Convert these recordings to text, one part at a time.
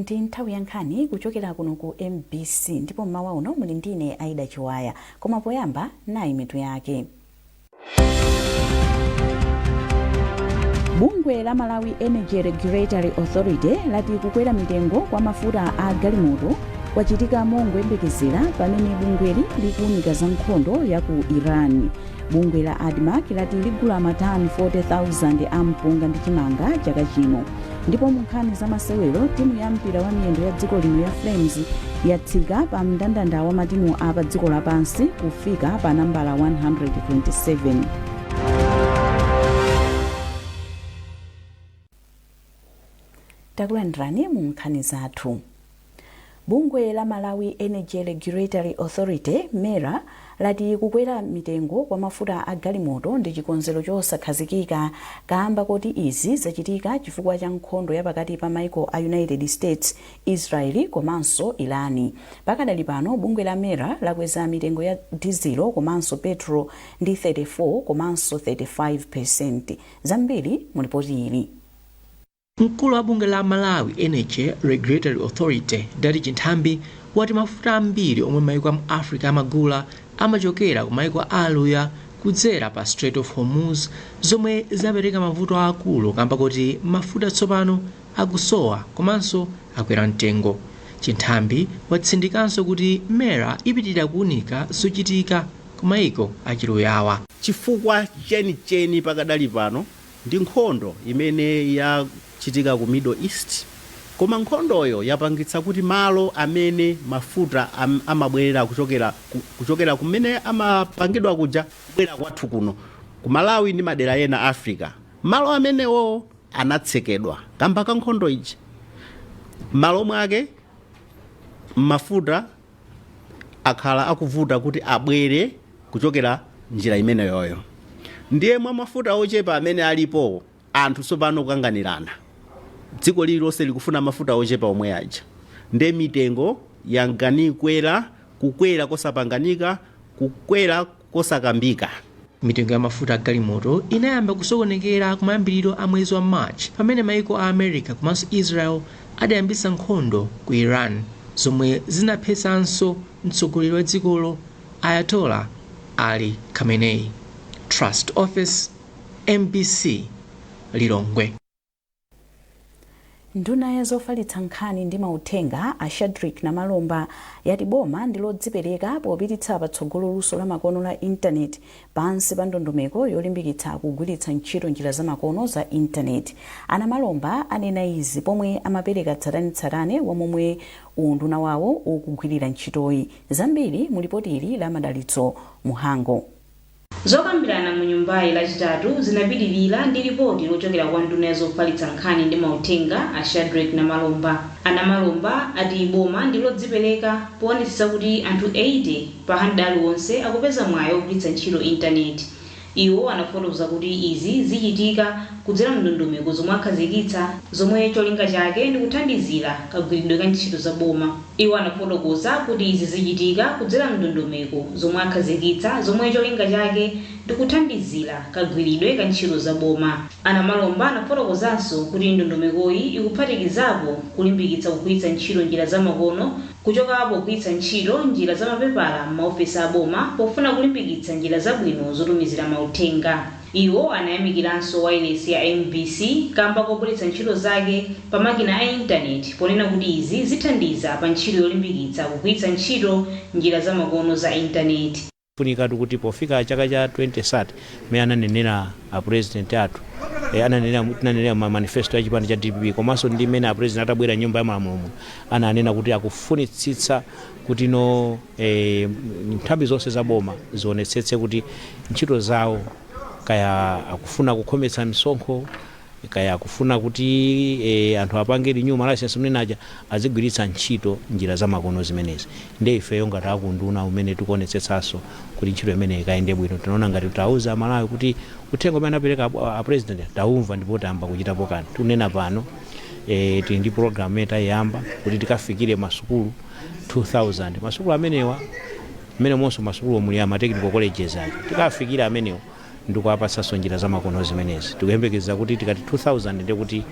Ndi nthawi ya nkhani kuchokera kuno ku MBC, ndipo mmawa uno muli ndine Aida Chiwaya. Koma poyamba, nayi mitu yake. Bungwe la Malawi Energy Regulatory Authority lati kukwera mitengo kwa mafuta a galimoto kwachitika mongoyembekezera pamene bungweli likuunika za nkhondo ya ku Iran. Bungwe la ADMARC lati ligula matani 40,000 a mpunga ndi chimanga chaka chino. Ndipo mu nkhani za masewero, timu ya mpira wa miyendo ya dziko lino ya Flames yatsika pa mndandanda wa matimu a pa dziko lapansi kufika pa nambala 127. Takulandirani mu nkhani zathu. Bungwe la Malawi Energy Regulatory Authority, MERA, lati kukwera mitengo kwa mafuta a galimoto ndi chikonzero chosakhazikika kaamba koti izi zachitika chifukwa cha nkhondo ya pakati pa maiko a United States, Israel komanso Iran. Pakadali pano bungwe la MERA lakweza mitengo ya dizilo komanso petrol ndi 34 komanso 35%. Zambiri mu lipoti ili. Mkulu wa bungwe la Malawi Energy Regulatory Authority, Dadi Chinthambi, wati mafuta ambiri omwe maiko a mu Africa amagula amachokera ku maiko a Aluya kudzera pa Strait of Hormuz, zomwe zapereka mavuto aakulu kamba koti mafuta tsopano akusowa komanso akwera mtengo. Chinthambi watsindikanso kuti MERA ipitirira kuunika zochitika ku maiko achiluyawa. Chifukwa chenicheni pakadali pano ndi nkhondo imene yachitika ku Middle East, koma nkhondoyo yapangitsa kuti malo amene mafuta amabwerera kuchokera kumene amapangidwa kuja kubwera kwathu kuno ku Malawi ndi madera ena Africa, malo amenewo anatsekedwa kamba ka nkhondo ija. M'malo mwake mafuta akhala akuvuta kuti abwere kuchokera njira imeneyoyo. Ndiye mwa mafuta ochepa amene alipo, anthu tsopano kukanganirana, dziko lililonse likufuna mafuta ochepa omwe aja. Ndiye mitengo yanka nikwera, kukwera kosapanganika, kukwera kosakambika. Mitengo ya mafuta a galimoto inayamba kusokonekera kumayambiriro a mwezi wa March pamene maiko a America komanso Israel adayambitsa nkhondo ku Iran zomwe zinaphetsanso mtsogoleri wa dzikolo Ayatollah Ali Khamenei. Trust Office, MBC, Lilongwe. Nduna ya zofalitsa nkhani ndi mauthenga, a Shadric Namalomba, yati boma ndi lodzipereka popititsa patsogolo luso la makono la intaneti pansi pa ndondomeko yolimbikitsa kugwiritsa ntchito njira zamakono za intaneti. A Namalomba anena izi pomwe amapereka tsatanetsatane wa momwe unduna wawo ukugwirira ntchitoyi. Zambiri mu lipoti ili la Madalitso Muhango. Zokambirana mu nyumbayi Lachitatu zinapitilira ndi lipoti lochokera kwa nduna ya zofalitsa nkhani ndi mauthenga a Shadric Namalomba. A Namalomba ati boma ndi lodzipereka poonetsetsa kuti anthu 80 pa 100 aliwonse akupeza mwayi ogwiritsa ntchito intaneti. Iwo anafotokoza kuti izi zichitika kudzera mndondomeko zomwe akhazikitsa zomwe cholinga chake ndi kuthandizira kagwiridwe ka ntchito za boma. Iwo anafotokoza kuti izi zichitika kudzera mndondomeko zomwe akhazikitsa zomwe cholinga chake ndi kuthandizira kagwiridwe ka ntchito za boma. A Namalomba anafotokozanso kuti ndondomekoyi ikuphatikizapo kulimbikitsa kugwiritsa ntchito njira zamakono kuchoka pogwiritsa ntchito njira za mapepala m'maofesi a boma pofuna kulimbikitsa njira zabwino zotumizira mauthenga. Iwo anayamikiranso wailesi ya mbc kamba kobweretsa ntchito zake pa makina a intaneti ponena kuti izi zithandiza pa ntchito yolimbikitsa kugwiritsa ntchito njira zamakono za intaneti. Funikatu kuti pofika chaka cha 2030, mmene ananenera a President athu, ananenera, tinanenera ma manifesto ya chipani cha DPP, komanso ndi mmene a President atabwera Nyumba ya Malamulo muno ananena kuti akufunitsitsa kuti no nthambi zonse za boma zionetsetse kuti ntchito zawo, kaya akufuna kukhometsa misonkho, kaya akufuna kuti anthu apange renew ma license mnenaja, azigwiritsa ntchito njira zamakono zimenezi. Ndiye ifeyo ngati akunduna umene tikuonetsetsanso kuti ntchito imeneyi ikayende bwino, tinaona ngati tauza Amalawi kuti uthenga umene anapereka a President taumva ndipo tayamba kuchitapo kanthu. Tikunena pano, tili ndi program imene tayiyamba kuti tikafikire masukulu 2000. Masukulu amenewa, mmene monso masukulu muli ama technical colleges aja, tikafikira amenewo ndikuwapatsanso njira zamakono zimenezi. Tikuyembekeza kuti tikati 2000, ndiye kuti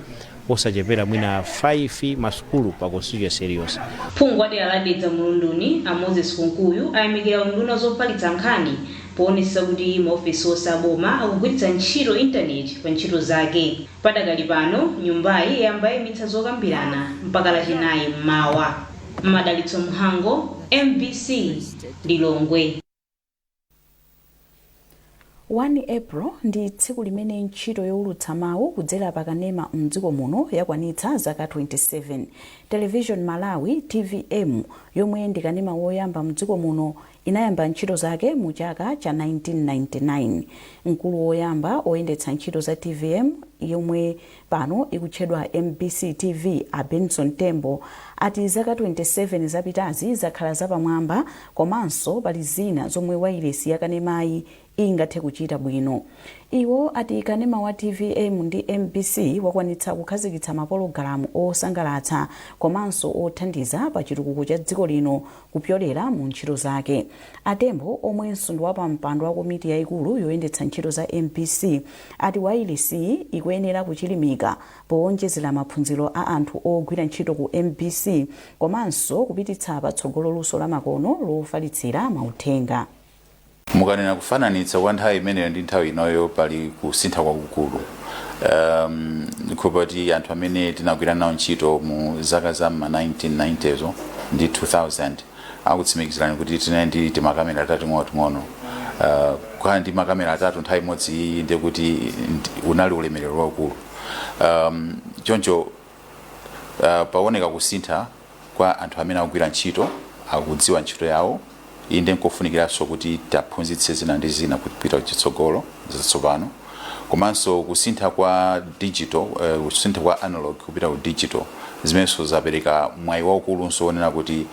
Osachepera mwina 5 masukulu pa constituency iliyonse. Phungu wa dera la Dedza Mulunduni, a Moses Kunkuyu, ayamikira unduna zofalitsa nkhani poonetsetsa kuti maofesi onse aboma akugwiritsa ntchito intaneti pa ntchito zake. Padakali pano nyumbayi yayamba yayimitsa zokambirana mpaka Lachinayi mmawa. Madalitso Mhango, MBC, Lilongwe. 1 April ndi tsiku limene ntchito yowulutsa mawu kudzera pakanema mdziko muno yakwanitsa zaka 27. Television Malawi, TVM, yomwe ndi kanema woyamba mdziko muno, inayamba ntchito zake mu chaka cha 1999. Mkulu woyamba oyendetsa ntchito za TVM, yomwe pano ikutchedwa MBC TV, a Benson Tembo, ati zaka 27 zapitazi zakhala zapamwamba komanso pali zina zomwe wailesi yakanemayi ingathe kuchita bwino. Iwo ati kanema wa TVM ndi MBC wakwanitsa kukhazikitsa mapologalamu osangalatsa komanso othandiza pa chitukuko cha dziko lino kupyolera mu ntchito zake. Atembo, omwenso ndi wapampando wa komiti yayikulu yoyendetsa ntchito za MBC, ati wailesi ikuyenera kuchilimika powonjezera maphunziro a anthu ogwira ntchito ku MBC komanso kupititsa patsogolo luso la makono lofalitsira mauthenga. Mukanena kufananitsa kwa nthawi imeneyo ndi nthawi inoyo, pali kusintha kwakukulu. Ndikhulupirira anthu amene tinagwira nawo ntchito mu zaka za ma 1990s ndi 2000 akutsimikizirani kuti tinali ndi timakamera tating'onoting'ono. Kukhala ndi makamera atatu nthawi imodzi iyi ndiye kuti unali ulemerero waukulu. Choncho paoneka kusintha kwa anthu amene akugwira ntchito, akudziwa ntchito yawo. Inde, nkofunikiranso kuti taphunzitse zina ndi zina kupita chitsogolo zatsopano, komanso kusintha kwa digital, kusintha kwa analog kupita ku digital, zimenso zapereka mwayi waukulunso wonena kuti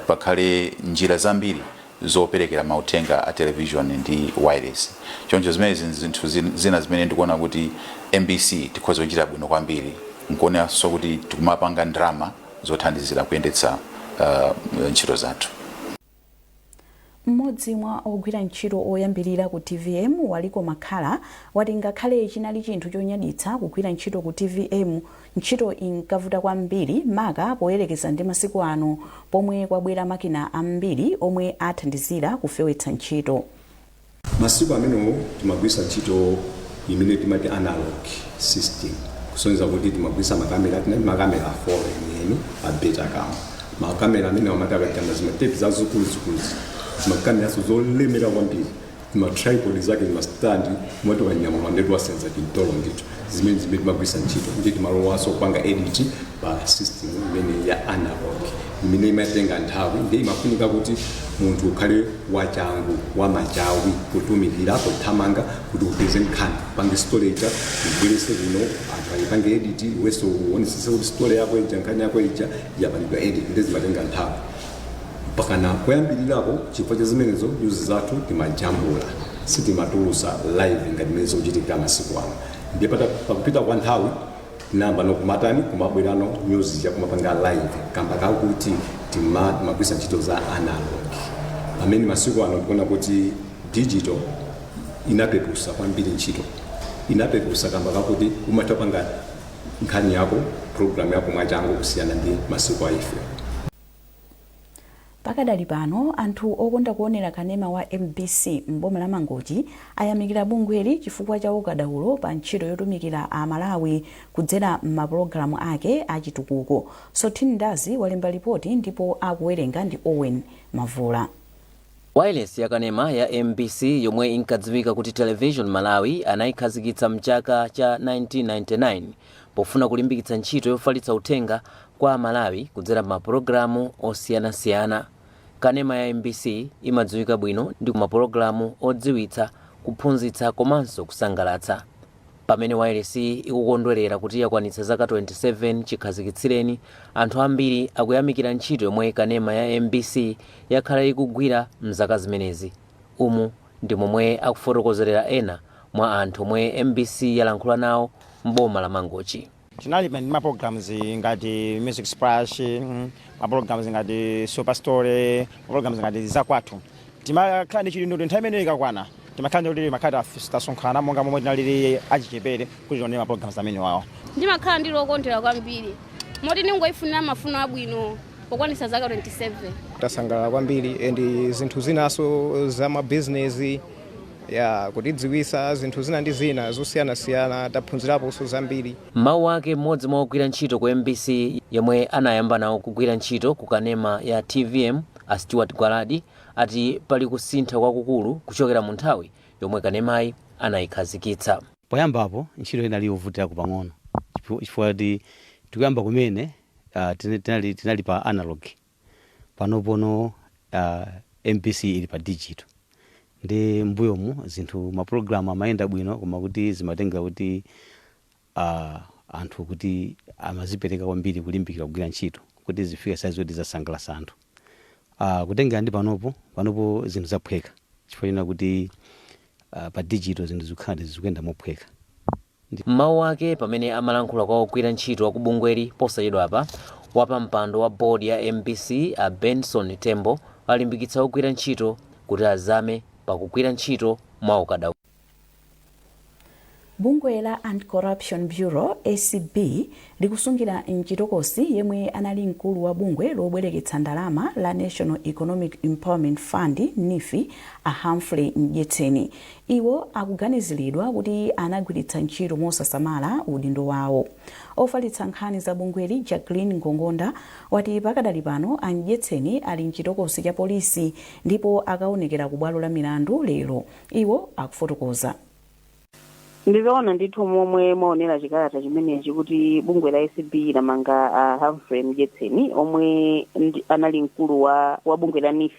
pakhale njira zambiri zoperekera mauthenga a television ndi wireless. Choncho zimenezi zinthu zina zimene ndikuona kuti MBC tikhoza kuchita bwino kwambiri, nkuonanso kuti tikumapanga ndalama zothandizira kuyendetsa ntchito zathu. Mmodzi mwa ogwira ntchito oyambirira ku TVM, Waliko Makhala, wati ngakhale chinali chinthu chonyaditsa kugwira ntchito ku TVM, ntchito inkavuta kwambiri, maka poyerekeza ndi masiku ano pomwe kwabwera makina ambiri omwe athandizira kufewetsa ntchito. Masiku amenewo timagwisa ntchito imene timati analog system, kusonyeza kuti timagwisa makamera. Tinali makamera 4 enieni a Betacam. Makamera amene amati akajamba zimatepi zazikuluzikuluzi, zimakameraso zolemera kwambiri, zima tripod zake, zima stand, kumati ukanyamula ndetu wasenza chintolo ndithu. Zimene timagwisa ntchito ndi timalowanso kupanga edit pa system imene ya analog, imene imatenga nthawi, ndi imafunika kuti munthu ukhale wachangu, wamachawi, kutumikira kuthamanga kuti upeze nkhani, upange storage, ubwerese kuno, anthu ayipange edit, iwenso uonesese kuti story yako ija, nkhani yako ija yapangidwa edit. Ndi zimatenga nthawi pakana kuyambirirako. Chifukwa cha zimenezo, news zathu timajambula, sitimatulusa live ngati mmene zikuchitikira masiku ano. Ndiye pakupita kwa nthawi tinayamba nokumatani, kumabwerano news chakumapanga live, kamba kakuti timagwisa ntchito za analog, pamene masiku ano tikuona kuti digital inapepusa kwambiri ntchito. Inapepusa kamba kakuti umatha panga nkhani yako, program yako mwachangu kusiyana ndi masiku a ife. Pakadali pano, anthu okonda kuonera kanema wa MBC m'boma la Mangochi ayamikira bungweli chifukwa cha ukadaulo pa ntchito yotumikira a Malawi kudzera m'mapulogalamu ake achitukuko. Sothini Ndazi walemba ripoti ndipo akuwerenga ndi Owen Mavula. Wireless yakanema ya MBC, yomwe inkadziwika kuti Television Malawi, anayikhazikitsa mchaka cha 1999 pofuna kulimbikitsa ntchito yofalitsa uthenga kwa Amalawi kudzera mapulogalamu osiyanasiyana. Kanema ya MBC imadziwika bwino ndi mapulogalamu odziwitsa, kuphunzitsa komanso kusangalatsa. Pamene wireless ikukondwerera kuti yakwanitsa zaka 27 chikhazikitsireni, anthu ambiri akuyamikira ntchito yomwe kanema ya MBC yakhala ikugwira mzaka zimenezi. Umu ndi momwe akufotokozerera ena mwa anthu omwe MBC yalankhula nawo m'boma la Mangochi. Tinali ndi ma programs ngati Music Splash, ma programs ngati Super Story, ma programs ngati Zakwathu. Timakhala ndi chilindiro, nthawi imeneyo ikakwana. Timakhala ndi timakhala tasonkhana monga momwe tinalili achichepere kuti tionere ma programs amene wawo. Ndimakhala ndili okondwera kwambiri moti ningoifunira mafuno abwino pokwanisa zaka 27. Tasangalala kwambiri and zinthu zinaso za mabizinesi ya kutidziwisa zinthu zina ndi zina zosiyanasiyana, taphunziraponso zambiri. Mawu ake mmodzi mwa ogwira ntchito ku MBC yemwe anayamba nawo kugwira ntchito ku kanema ya TVM, a Stuart Gwaladi, ati pali kusintha kwakukulu kuchokera mu nthawi yomwe kanemayi anayikhazikitsa. Poyambapo ntchito inali yovutirako pang'ono chifukwa kuti tikuyamba kumene tinali pa analog. Panopono MBC ili pa digital. Ndi mbuyomu zinthu, mapulogalamu amayenda bwino, koma kuti zimatenga kuti anthu kuti amazipereka kwambiri kulimbikira kugwira ntchito kuti zifike size kuti zasangalatsa anthu. Kutengera ndi panopo zinthu zaphweka chifukwa china kuti pa digital zinthu zikukhala zikuyenda mophweka. Mawu ake pamene amalankhula kwa ogwira ntchito akubungweri posachedwapa, wapampando wa bodi ya MBC a Benson Tembo alimbikitsa ogwira ntchito kuti azame pakugwira ntchito mwa ukadaulo. Bungwe la Anti-Corruption Bureau, ACB, likusungira mchitokosi yemwe anali mkulu wa bungwe lobwereketsa ndalama la National Economic Empowerment Fund, NEEF, a Humphrey Mdyetseni. Iwo akuganiziridwa kuti anagwiritsa ntchito mosasamala udindo wawo. Ofalitsa nkhani za bungweli, Jacqueline Ngongonda, wati pakadali pano a Mdyetseni ali mchitokosi cha polisi ndipo akaonekera ku bwalo la milandu lero. Iwo akufotokoza. Ndizoona ndithu momwe mwaonera chikalata chimenechi kuti bungwe la ACB lamanga Humphrey Mdyetseni omwe anali mkulu wa bungwe la NEEF.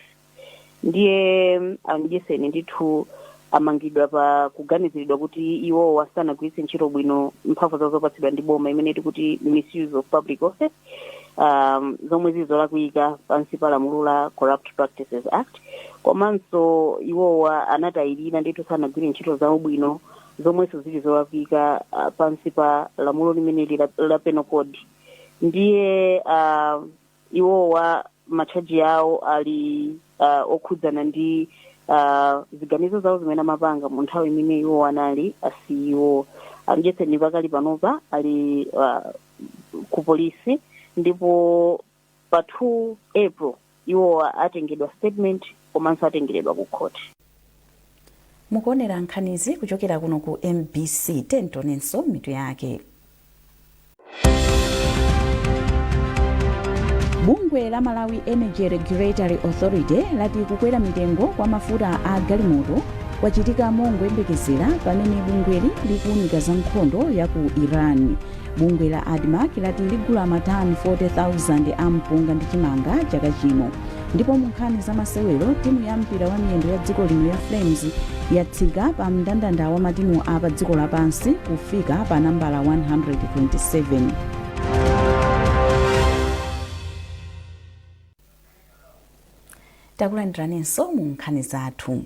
Ndiye Mdyetseni ndithu amangidwa pa kuganiziridwa kuti iwowo asanagwiritse ntchito bwino mphamvu zawo zopatsidwa ndi boma, imene tikuti misuse of public office, zomwe zizolakwika pansi pa lamulo la Corrupt Practices Act. Komanso iwowa anatayirira ndithu, sanagwire ntchito zawo bwino, zomwenso zili zolakwika pansi pa lamulo limeneli la Penal Code. Ndiye iwowa matchaji awo ali okhudzana ndi ziganizo zawo zimene amapanga mu nthawi imene iwo anali a CEO. Amdyetseni pakali panopa ali ku polisi ndipo pa 2 April iwo atengedwa statement komanso atengeredwa ku court. Mukuonera nkhanizi kuchokera kuno ku MBC. Tentonenso mitu yake. Bungwe la Malawi Energy Regulatory Authority lati kukwera mitengo kwa mafuta a galimoto kwachitika mongoyembekezera pamene bungweli likuunika za nkhondo ya ku Iran. Bungwe la ADMARC lati ligula matani 40,000 a mpunga ndi chimanga chaka chino. Ndipo mu nkhani za masewero, timu ya mpira wa miyendo ya dziko lino ya Flames yatsika pa mndandanda wa matimu a pa dziko lapansi kufika pa nambala 127. Takulandiraninso mu nkhani zathu.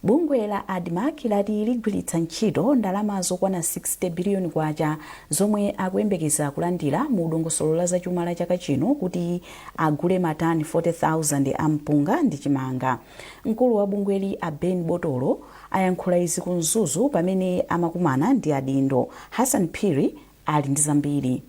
Bungwe la ADMARC lati ligwiritsa ntchito ndalama zokwana 60 biliyoni kwacha zomwe akuyembekeza kulandira mu dongosolo la zachuma la chaka chino kuti agule matani 40,000 a mpunga ndi chimanga. Mkulu wa bungweli a Ben Botolo ayankhula izi ku Mzuzu pamene amakumana ndi adindo. Hassan Phiri ali ndi zambiri.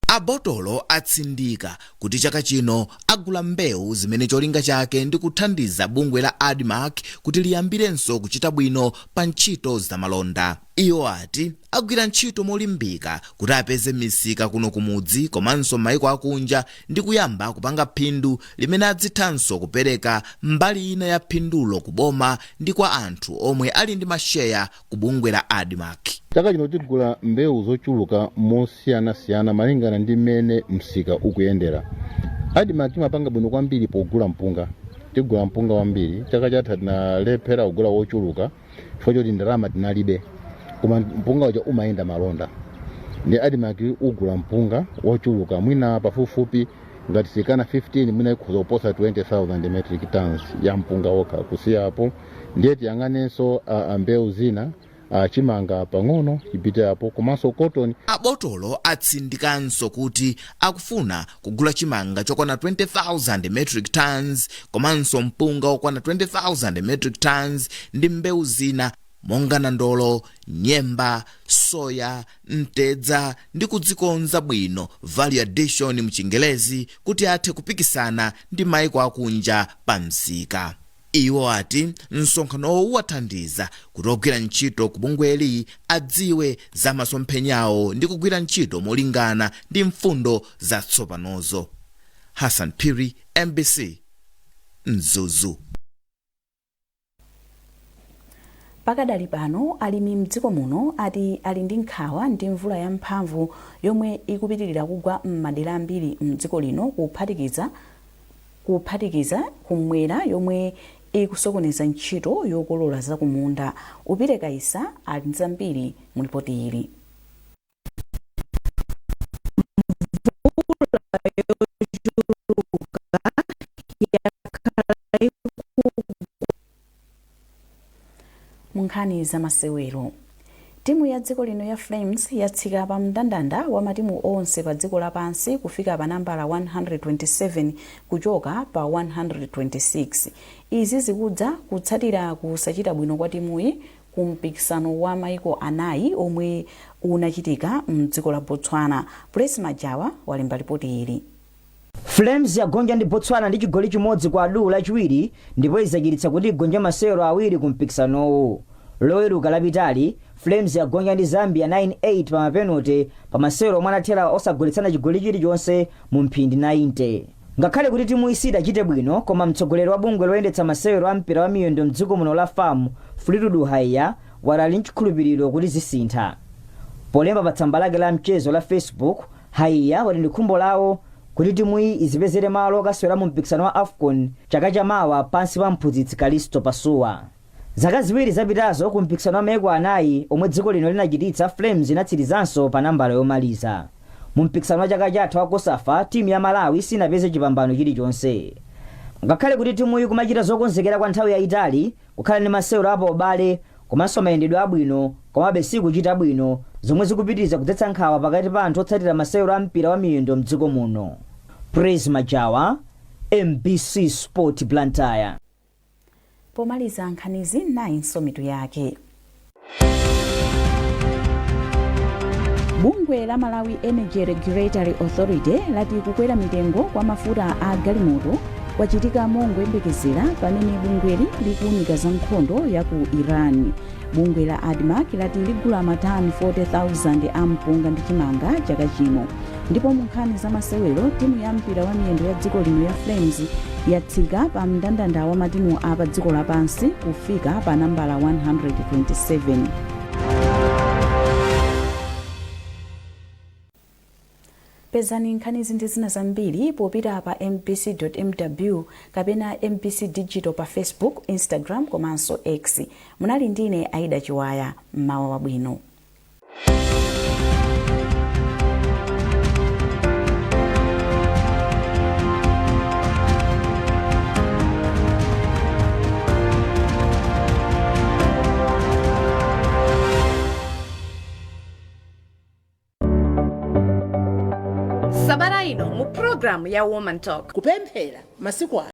A Botolo atsindika kuti chaka chino agula mbewu zimene cholinga chake ndi kuthandiza bungwe la ADMARC kuti liyambirenso kuchita bwino pa ntchito zamalonda. Iwo ati agwira ntchito molimbika kuti apeze misika kuno kumudzi komanso maiko akunja ndi kuyamba kupanga phindu limene adzithanso kupereka mbali ina ya phindulo ku boma ndi kwa anthu omwe ali ndi masheya ku bungwe la ADMARC. Chaka chino tigula mbewu zochuluka mosiyanasiyana malingana ndi mmene msika ukuyendera. ADMARC imapanga bwino kwambiri pogula mpunga. Tigula mpunga wambiri. Chaka chatha tinalephera kugula wochuluka chifukwa choti ndalama tinalibe, koma mpunga uja umayenda malonda. Ndi ADMARC ugula mpunga wochuluka, mwina pafupifupi ngati sikana 15, mwina ikhoza kuposa 20,000 metric tons ya mpunga wokha. Kusiyapo ndiye tiyang'anenso mbewu zina. Chimanga pang'ono chipite apo, komanso cotton. Abotolo atsindikanso kuti akufuna kugula chimanga chokwana 20,000 metric tons komanso mpunga okwana 20,000 metric tons ndi mbewu zina monga nandolo, nyemba, soya, mtedza ndi kudzikonza bwino, value addition mchingelezi, kuti athe kupikisana ndi maiko akunja pa msika. Iwo ati msonkhanowu uwathandiza kuti ogwira ntchito ku bungweli adziwe za masomphenyawo ndi kugwira ntchito molingana ndi mfundo zatsopanozo. Hassan Phiri, MBC, Mzuzu. Pakadali pano alimi mdziko muno ati ali ndi nkhawa ndi mvula yamphamvu yomwe ikupitirira kugwa m'madera ambiri mdziko lino, kuphatikiza kumwera, yomwe ikusokoneza ntchito yokolola zakumunda. Upite Kaisa ali ndi zambiri mu ripoti ili. Mvula yochuluka yakhala ikugwa. Mu nkhani zamasewero, timu ya dziko lino ya Flames yatsika pa mndandanda wa matimu onse pa dziko lapansi kufika pa nambala 127 kuchoka pa 126. Izi zikudza kutsatira kusachita bwino kwa timuyi ku mpikisano wa maiko anayi omwe unachitika mdziko la Botswana. Pres Majawa walemba ripoti ili. Flames yagonja ndi Botswana ndi chigoli 1-0 Lachiwiri ndipo izachititsa kuti igonje masewero awiri ku mpikisanowu. Loweruka lapitali, Flames yagonja ndi Zambia 9-8 pa mapenote pa masewero omwe anathera osagoletsana chigoli chilichonse mu mphindi 90. Ngakhale kuti timuyi sidachite bwino, koma mtsogoleri wa bungwe loyendetsa masewero a mpira wa miyendo mdziko muno la FAM, Fleetwood Haiya, wati ali nchikhulupiriro kuti zisintha. Polemba pa tsamba lake la mchezo la Facebook, Haiya wati ndi khumbo lawo kuti timuyi izipezere malo okasewera mu mpikisano wa AFCON chaka chamawa pansi pa mphunzitsi Kalisto Pasuwa. Zaka ziwiri zapitazo, ku mpikisano wa maiko anayi omwe dziko lino linachititsa, Flames inatsirizanso pa nambala yomaliza. Mu mpikisano wa chaka chatha wa COSAFA, timu ya Malawi sinapeze chipambano chilichonse. Ngakhale kuti timuyi kumachita zokonzekera kwa nthawi yayitali, kukhala ndi masewero apa ubale komanso mayendedwe abwino, komabe sikuchita bwino, zomwe zikupitiriza kudzetsa nkhawa pakati pa anthu otsatira masewero a mpira wa miyendo mdziko muno. Praise Majawa, MBC Sport, Blantyre. Pomaliza nkhanizi, nayinso mitu yake. Bungwe la Malawi Energy Regulatory Authority lati kukwera mitengo kwa mafuta a galimoto kwachitika mongoyembekezera pamene bungweli likuunika za nkhondo ya ku Iran. Bungwe la ADMARC lati ligula matani 40,000 a mpunga ndi chimanga chaka chino. Ndipo mu nkhani za masewero, timu ya mpira wa miyendo ya dziko lino ya Flames yatsika pa mndandanda wa matimu a pa dziko lapansi kufika pa nambala 127. Pezani nkhanizi ndi zina zambiri popita pa mbc.mw kapena MBC Digital pa Facebook, Instagram komanso X. Munali ndine Aida Chiwaya. Mmawa wabwino. Sabata ino mu programu ya Woman Talk. Kupemphera masiku ano.